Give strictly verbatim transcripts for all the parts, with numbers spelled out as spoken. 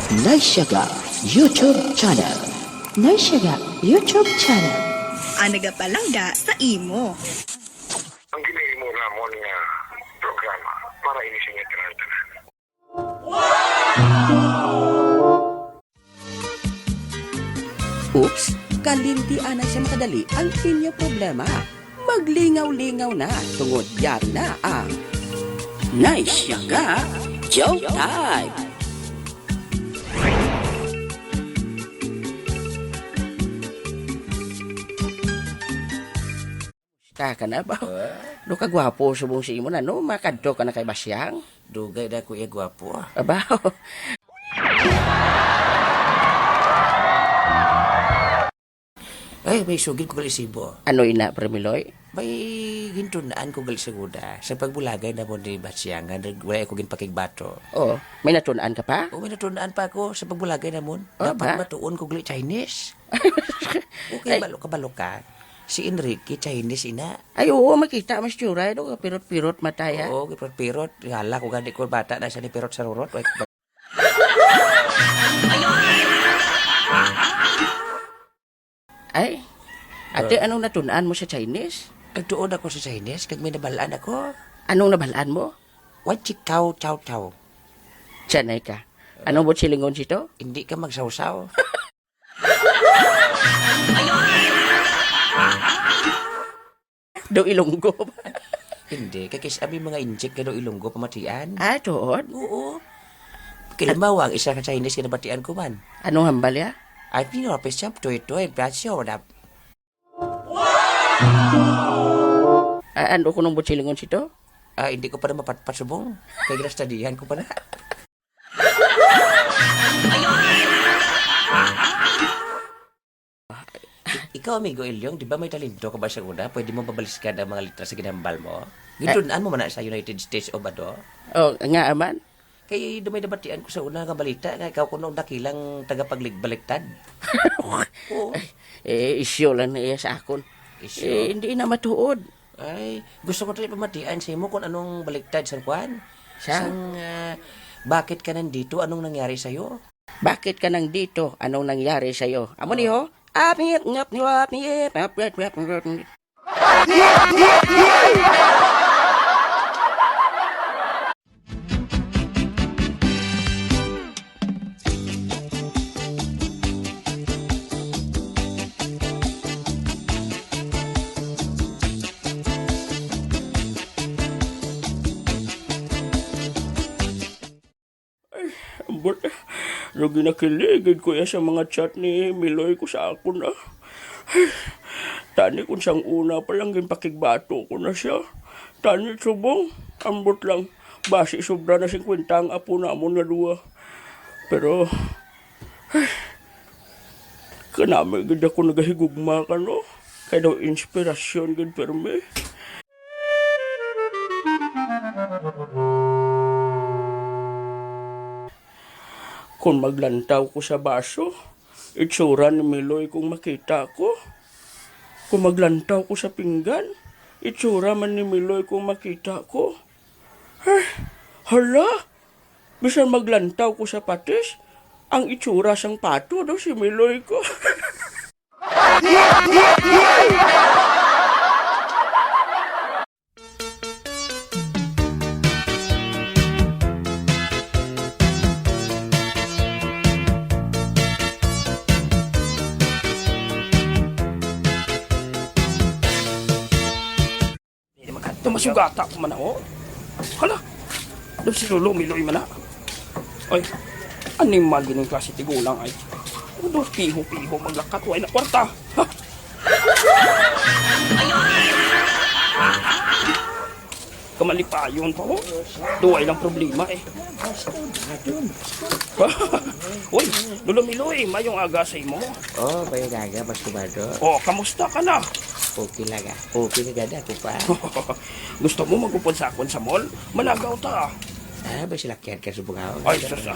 Naisyaga YouTube Channel. Naisyaga YouTube Channel. Ang nagapalangga sa imo. Ang ginahimo namon nga programa para ini sa inyo tanan-tanan. Oops, kalimti anay sa makadali ang inyo problema. Maglingaw-lingaw na tungod yari na ang Naisyaga Joke Time. Ka, ka na ba? Ah? Do ka gwapo subong si imo na, no? Makadto ka na kay Basyang? Dugay na ko iya gwapo, ah. Aba. Ay, may sugid ko gali sibo. Ano ina, Premiloy? May gintun-an ko gali sa guda. Sa pagbulagay na mo ni Basyang, nga nag-, wala ako ginpakigbato. Oh, may natun-an ka pa? Oh, may natun-an pa ako sa pagbulagay na mo. Oh, Dapat ba? Matuon ko gali Chinese. Okay, Ay. Balo ka, balo ka. Si Enrique, Chinese, ina. Ay, oo, makita, mas tsura, no? Pirot-pirot, mataya. Oo, pirot-pirot. Hala, kung gani ko, bata na siya ni pirot sa rurot. Ay, ate, Ah. Anong natun-an mo sa Chinese? Nagtuon ako sa Chinese, kag may nabalaan ako. Anong nabalaan mo? Why chikaw, chow, chow? Sanay ka. Anong buot silingon sito? Hindi ka magsawsaw. Do Ilonggo. Hindi, kay kis abi mga injek ka do Ilonggo pamatian. Ah, tuod? Oo. Kailangan ang isa ka Chinese nga nabatian ko man. Anong hambal ya? Ay, pino, pisap, tuy, tuy, brasyo, na. Ah, ano ko nung buot silingon sito? Ah, hindi ko pa na mapatpat subong. Kay ginastadihan ko pa na. Ikaw, amigo Ilyong, di ba may talento ka ba sa una? Pwede mo babaliskad ang mga letra sa ginhambal mo? Eh. Gintun-an mo man na sa United States of Ado? Oh, nga man? Kay dumay nabatian ko sa una nga balita nga ikaw kuno ang dakilang tagapagbaliktad. Oo. Eh, isyu lang na iya sa akon. Isyu? Eh, hindi na matuod. Ay, gusto ko tuloy pamatian sa imo kung anong baliktad sang kwan. Sa? Sang, ah, bakit ka nandito? Anong nangyari sa'yo? Bakit ka nandito? Anong nangyari sa'yo? Amo ni ho? Apit, ngap, ngap, ngap, ngap, ngap, ngap, ngap. Ay, ambot. Daw ginakilig gid ko iya sa mga chat ni Miloy ko sa akon, ah. Ay, tani kung sang una pa lang ginpakigbato ko na siya. Tani subong, ambot lang. Basi sobra na singkwenta ang apo namon nga duha. Pero, ay, kanami gid ako nagahigugma kano. Kay daw inspirasyon gid pirmi. Kon maglantaw ko sa baso, itsura ni Miloy kung makita ko. Kon maglantaw ko sa pinggan, itsura man ni Miloy kung makita ko. Eh, hala! Bisan maglantaw ko sa patis, ang itsura sang pato daw si Miloy ko. Tumasugata ko man, oh. Hala, daw si Lolo Miloy man na. Oy, animal gid ning klase tigulang ay. Daw piho-piho maglakat, way na kwarta. Ha? Kamalipayon pa, oh. Duway lang problema, eh. Uy, Lolo Miloy, mayong aga sa imo. Oh, mayong aga, Mas Kumado. Oh, kamusta ka na? Okay lang, ah. Okay na gani ako pa. Gusto mo mag-upod sa akon sa mall? Managaw ta. Ah, may salakyan ka sa Bungao? Ay, sus, ah.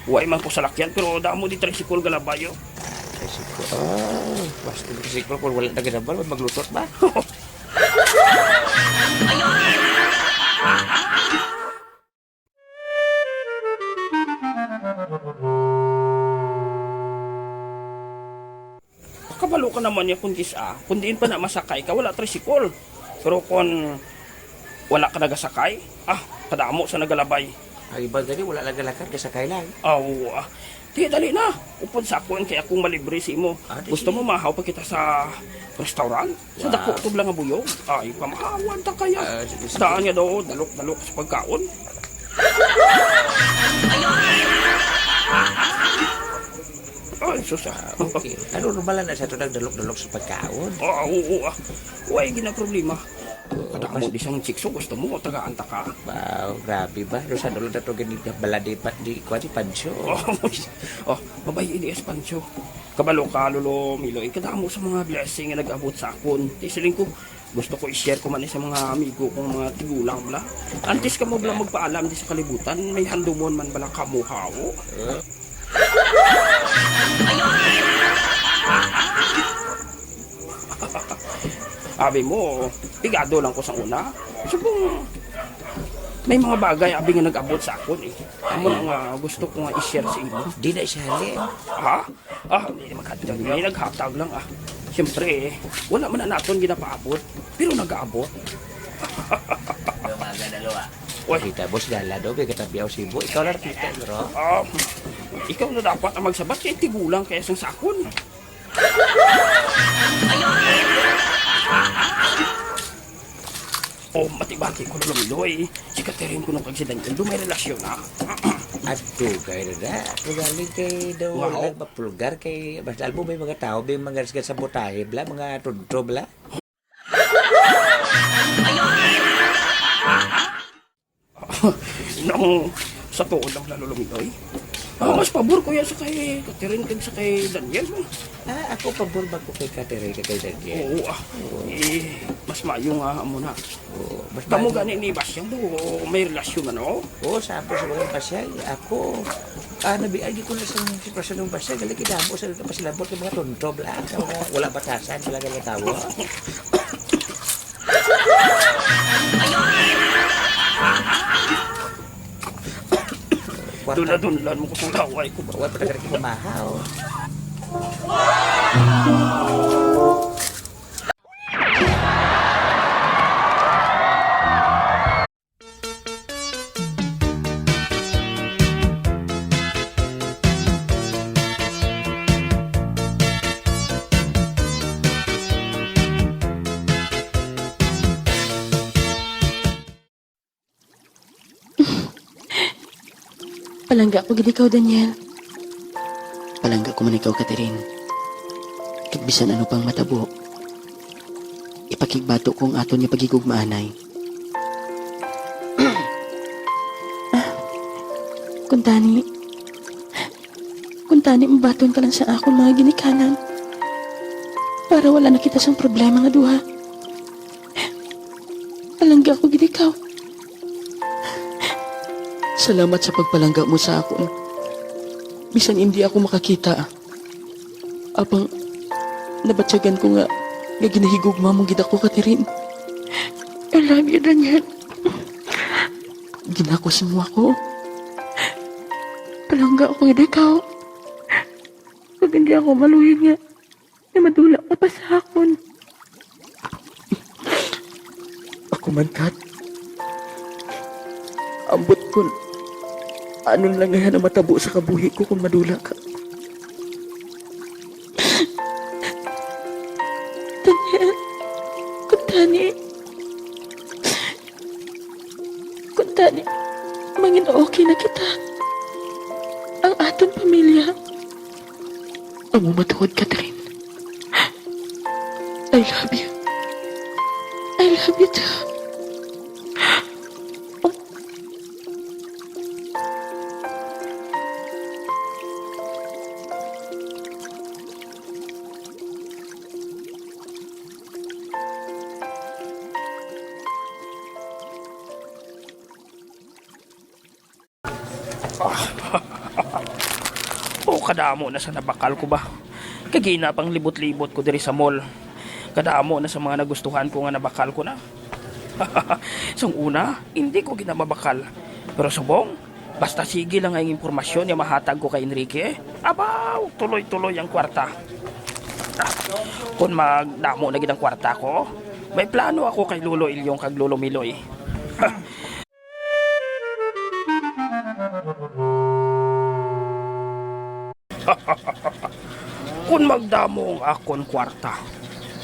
Way man ko salakyan, pero damo di tricycle galabayo. Ah, tricycle. Ah, basta tricycle, kung wala na ginabal, maglutot ba? Kabalo ka naman niya kung kis-a, kung diin pa na masakay ka, wala tricycle. Pero kung wala ka nagasakay, ah, kadamo sa nagalabay. Ang iban gani, wala lang galakad, gasakay lang. Aw, ah. Di, dali na. Upod sa akon kay akong malibre sa imo. Ah, di, Gusto sige. mo mahaw pa kita sa restaurant? Sa Wow. dako to lang nga buyog? Ay, pamahawan ta kaya. Ah, sige, sige. Daan nga daw, dalok-dalok sa pagkaon. Ay, sus, ah. Ah, okay. Ano, normal na sa ito nagdalok-dalok sa pagkaon? Oo, oo, ah. Way gina problema. Oo, Kadamo mas di sang chicks, so gusto mo, tagaan ta ka. Wow, grabe ba? Ano sa dulo na to, gani, baladi pa, di, kuwan, si Pancho. Oh, oh, mabay ini si Pancho. Kabalo ka, Lolo Miloy, kadamo sa mga blessing nga nag-abot sa akon. Di siling ko, gusto ko i-share ko man ni sa mga amigo kong mga tigulang bala. Antes kamo bala magpaalam di sa kalibutan, may handumon man bala kamo, haw? Eh? Abi mo, pigado lang ko sa una. Subong, may mga bagay, abi, nga nag-abot sa akon, eh. Amo na nga gusto ko nga i-share sa imo. Di na isali. Ha? Ah, hindi naman kadto. May naghatag lang, ah. Siyempre, eh, wala man na naton ginapaabot, pero nag-aabot. Yung mga ganalo, ah. Oy. Kita, boss, gala daw, kay katabi ako si Ibo. Ikaw lang kita, bro. Ah, ikaw na dapat ang magsabat kay tigulang kaya sang sakon. Oh, mati-mati ko, Lolo Miloy. Si Catherine ko nung kag si Daniel, do may relasyon na. At dugay na na. Kung galing kay daw Wow. lang mapulgar kay basta alam mo may mga tao, may mga sa sabotahe bla, mga tunto bla. Nang sa tuod lang, Lolo Miloy. Ah, mas pabor ko yan sa kay Catherine kag sa kay Daniel, man. Ah, ako pabor ba ko kay Catherine kag kay Daniel? Oo, ah. Oo. Eh, mas mayo nga amo na. Oo, mas Kamo mayo. gani ni Basyang do, may relasyon, ano? Oo, sa ako sa mga Basyang, ako, ano, bi-, ay, di ko na sa sitwasyon ng Basyang, gali, kidamo sa pasilabot ng mga tunto, bla, sa mga wala batasan, talaga ng tawo. Kwarta. Dula-dulan mo ko sa laway ko ba? Wala pa nagkakita mahaw. Palangga ko gid ikaw, Daniel. Palangga ko man ikaw, Catherine. Kag bisan ano pang matabo, ipakigbato ko ang aton nga paghigugmaanay. Ah, kung tani, kung tani mabaton ka lang sa akon mga ginikanan, para wala na kita sang problema nga duha. Palangga ko gid ikaw. Salamat sa pagpalangga mo sa akon. Bisan indi ako makakita, apang nabatyagan ko nga, nga ginahigugma mo gid ako, Catherine. I love you, Daniel. Ginakos mo ako. Palangga ko gid ikaw. Kag hindi ako maluhig nga, nga madula ka pa sa akon. Ako man, Kat. Ambot kun anon lang nga matabo sa kabuhi ko kung madula ka. Daniel, kung tani, kung tani, mangin okay na kita. Ang aton pamilya. Amo matuod, Catherine. I love you. I love you too. Oh, kadamo na sa nabakal ko ba. Kagina pang libot-libot ko diri sa mall. Kadamo na sa mga nagustuhan ko nga nabakal ko na. Sang una, hindi ko gina mabakal. Pero subong, basta sige lang ang impormasyon nga mahatag ko kay Enrique, abaw, tuloy-tuloy ang kwarta. Kung magdamo na gid ang kwarta ko, may plano ako kay Lolo Ilyong kag Lolo Miloy. Kung magdamo ang akon kwarta,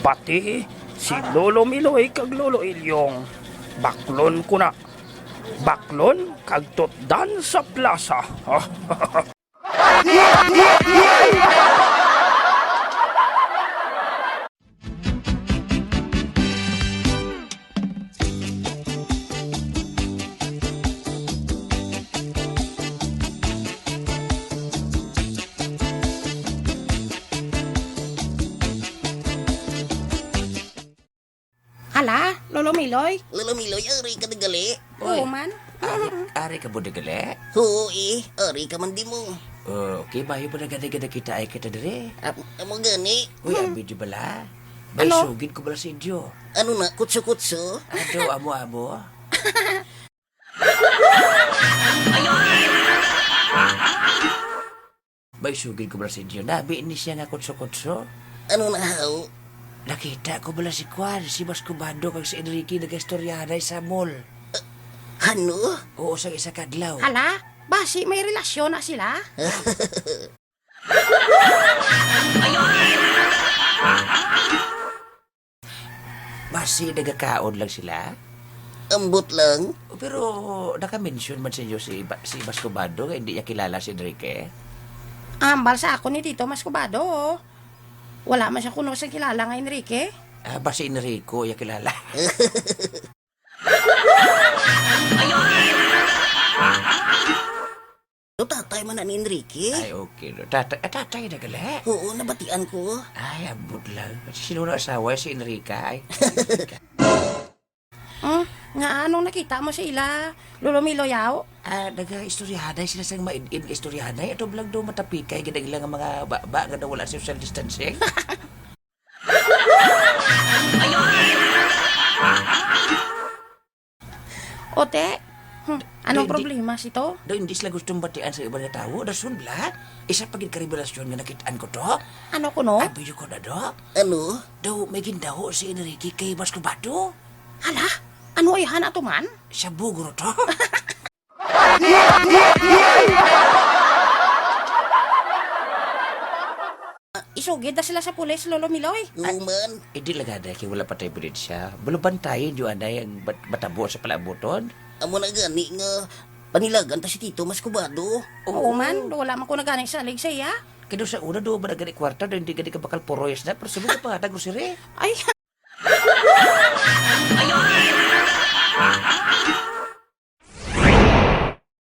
pati si Lolo Miloy kag Lolo Ilyong, baklon ko na. Baklon kag tutdan sa plaza. Hala, Lolo Miloy? Lolo Miloy, ari ka na gali? Oo man. Ari, ari ka ba na gali? Oo, eh. Ari ka man di mo. Oh, okay, mayo pa na gani gani kita ay kita diri. Am-, amo gani. Uy, abi di bala. May Ano? Sugid ko bala sa inyo. Ano na, kutso-kutso? Ado, amo-amo. May sugid ko bala sa inyo. Nabi ni siya nga kutso-kutso. Ano na, haw? Nakita ko bala si Kwan, si Mas Kubado kag si Enrique nagaistoryahanay sa mall. Ano? Oo, sa isa kadlaw. Hala, basi may relasyon na sila? Basi nagakaon lang sila? Ambot lang. Pero naka-mention man sa inyo si Ba-, si Mascobado nga hindi niya kilala si Enrique? Ambal sa akon ni Tito Mascobado, oh. Wala man siya kuno sa kilala nga Enrique. Ah, basi Enrico iya kilala. No, tatay man na ni Enrique. Ay, okay, no. Tatay, ah, tatay na gali. Oo, nabatian ko. Ay, ambot lang. Sino na asawa si Enrica? Ay. Hmm? Nga anong nakita mo sa ila, Lolo Milo, yaw? Ah, nagaistoryahanay sila sang maid-id nga istoryahanay. Ato lang daw matapikay gid ang ilang mga baba nga daw wala social distancing. Ote, hmm, anong Di, di, problema sito? Daw hindi sila gustong batian sa iban nga tawo. Dason la, isa pa gid ka revelasyon nga nakit-an ko to. Ano kuno? Abi ko na do. Ano? Daw may gindaho si Enrique kay Mas Kubado. Hala, ano ay hana to man? Siya bugro to. Isugid na sila sa pulis, Lolo Miloy. Oo man. Hindi lang, Aday, kay wala pa tayo ebidensya. Balo bantayan nyo, Aday, ang bat-, matabo sa palaabuton. Amo na gani nga panilagan ta si Tito Mas Kubado. Oo man, wala man ko na gani salig sa iya. Kaya sa una, do ba na gani kwarta, do hindi gani ka bakal puroyes na, pero sunod ka pa nga, grocery. Ay,